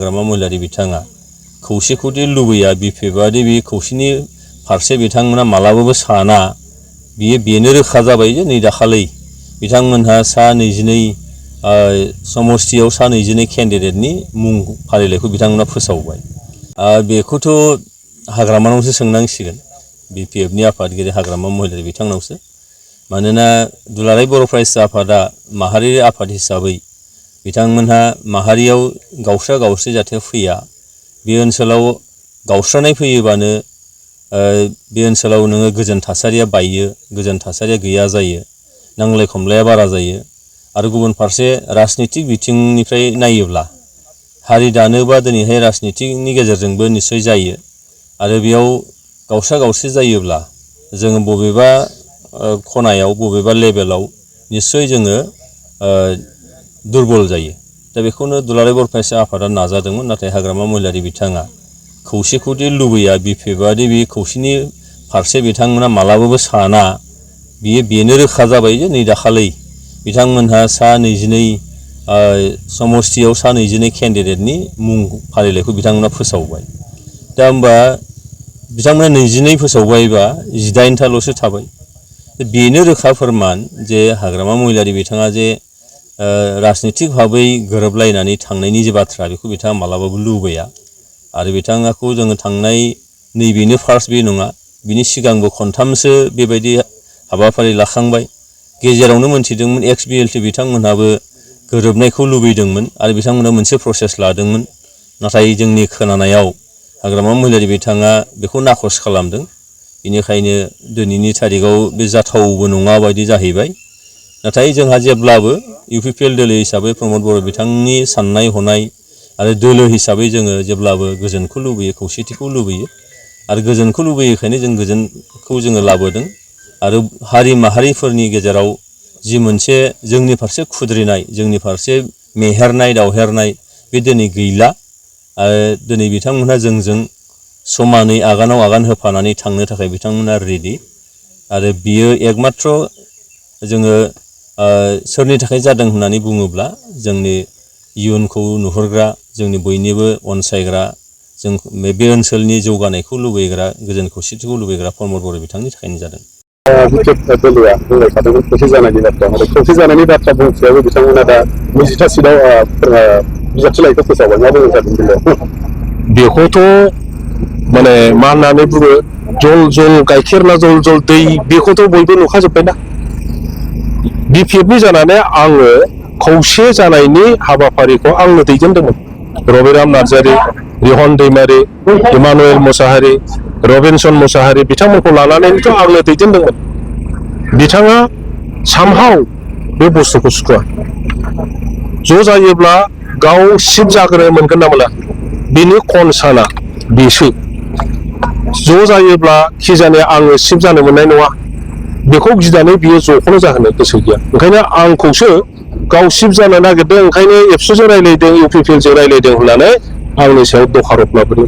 हाग्रामा महिलारि बिथाङा खौसेखौदि लुबैया बिपिएफआदि बे खौसेनि फारसे बिथांमोना मालाबाबो साना बेनो रोखा जाबाय जे नै दाखालै बिथांमोनहा सा 22 समस्तियाव सा 22 केन्डिडेटनि मुं फारिलाइखौ बिथांमोना फोसावबाय। बेखौथ' हाग्रामानावसो सोंनांसिगोन बिपिएफनि आफादगिरि हाग्रामा महिलारि बिथांनावसो। मानोना दुलाराय बर' फरायसा आफादा माहारियारि आफाद हिसाबै बिथांमोनहा माहारियाव गावस्रा गावस्रि जाहाथे फैया, बे ओनसोलाव गावस्रानाय फैयोबानो बे ओनसोलाव नोङो गोजोन थासारिया बायो, गोजोन थासारिया गैया जायो, नांलाय खमलाया बारा जायो। आरो गुबुन फारसे राजनितिक बिथिंनिफ्राय नायोब्ला हारि दानोबा दिनैहाय राजनितिकनि गेजेरजोंबो निश्चय जायो। आरो बेयाव गावस्रा गावस्रि जायोब्ला जोङो बबेबा खनायाव बबेबा लेभेलाव निश्चय जोङो दुर्बल जायो। दा बेखौनो दुलाराय बर' फरायसा आफादा नाजादोंमोन। नाथाय हाग्रामा महिलारि बिथाङा खौसेखौदि लुबैया बिपिएफआदि बे खौसेनि फारसे बिथांमोना मालाबाबो साना बेनो रोखा जाबाय जे नै दाखालै बिथांमोनहा सा 22 समस्तियाव सा 22 केन्डिडेटनि मुं फारिलाइखौ बिथांमोना फोसावबाय। दा होमबा बिथांमोना 22 फोसावबायबा 18थाल'सो थाबाय। बेनो रोखा फोरमान जे हाग्रामा महिलारि बिथाङा जे राजनितिक भाबै गोरोबलायनानै थांनायनि जे बाथ्रा बेखौ बिथाङा मालाबाबो लुबैया। आरो बिथाङाखौ जोङो थांनाय नैबेनो फार्स्ट बे नङा, बिनि सिगांबो खनथामसो बेबायदि हाबाफारि लाखांबाय। गेजेरावनो मोनथिदोंमोन एक्स-बिएलटि बिथांमोनहाबो गोरोबनायखौ लुबैदोंमोन आरो बिथांमोना मोनसे प्रसेस लादोंमोन। नाथाय जोंनि खोनानायाव हाग्रामा महिलारि बिथाङा बेखौ नाखस खालामदों। बेनिखायनो दिनैनि थारिखआव बे जाथावबो नङा बायदि जाहैबाय। नाथाय जोंहा जेब्लाबो इउपिपिएल दोलो हिसाबै प्रमद बर' बिथांनि साननाय हनाय आरो दोलो हिसाबै जोङो जेब्लाबो गोजोनखौ लुबैयो, खौसेथिखौ लुबैयो। आरो गोजोनखौ लुबैयोखायनो जों गोजोनखौ जोङो लाबोदों। आरो हारि माहारिफोरनि गेजेराव जि मोनसे जोंनि फारसे खुद्रिनाय, जोंनि फारसे मेहेरनाय दावहेरनाय बे दिनै गैला। आरो दिनै बिथांमोनहा जोंजों समानै आगानाव आगान होफानानै थांनो थाखाय बिथांमोना रेडि। आरो बियो एकमात्र जोङो सोरनि थाखाय जादों होननानै बुङोब्ला जोंनि इयुनखौ नुहुरग्रा, जोंनि बयनिबो अनसायग्रा, जों बे ओनसोलनि जौगानायखौ लुबैग्रा, गोजोन खौसेथिखौ लुबैग्रा प्रमद बर' बिथांनि थाखायनो जादों। दोलोआ बुंलायखादोंमोन खौसे जानायनि बाथ्रा। खौसे जानायनि बाथ्रा बुंसेयावबो बिथांमोना दा 20था सिटआव बिजाथिलाइखौ फोसावबाय। मा बुंनो जादों बेलायाव? बेखौथ' माने मा होननानै बुङो, जल जल गाइखेर ना जल जल दै, बेखौथ' बयबो नुखाजोब्बायना। बिपिएफनि जानानै आङो खौसे जानायनि हाबाफारिखौ आंनो दैदेनदोंमोन। रबिराम नार्जारि, रिहन दैमारि, इमानुएल मोसाहारि, रबिनसन मोसाहारि बिथांमोनखौ लानानैथ' आंनो दैदेनदोंमोन। बिथाङा सामहाव बे बुस्थुखौ सुखुवा। ज' जायोब्ला गाव सिट जाग्रोनो मोनगोन ना मोना बिनि कनसार्नआ बेसो। ज' जायोब्ला खिजाने आङो सिट जानो मोननाय नङा बेखौ गिनानै बियो ज'खौनो जाहोनो गोसो गैया। ओंखायनो आंखौसो गाव सिट जानो नागिरदों, ओंखायनो एबसुजों रायज्लायदों, इउपिपिएलजों रायज्लायदों होननानै आंनि सायाव दखारत लाबोदों।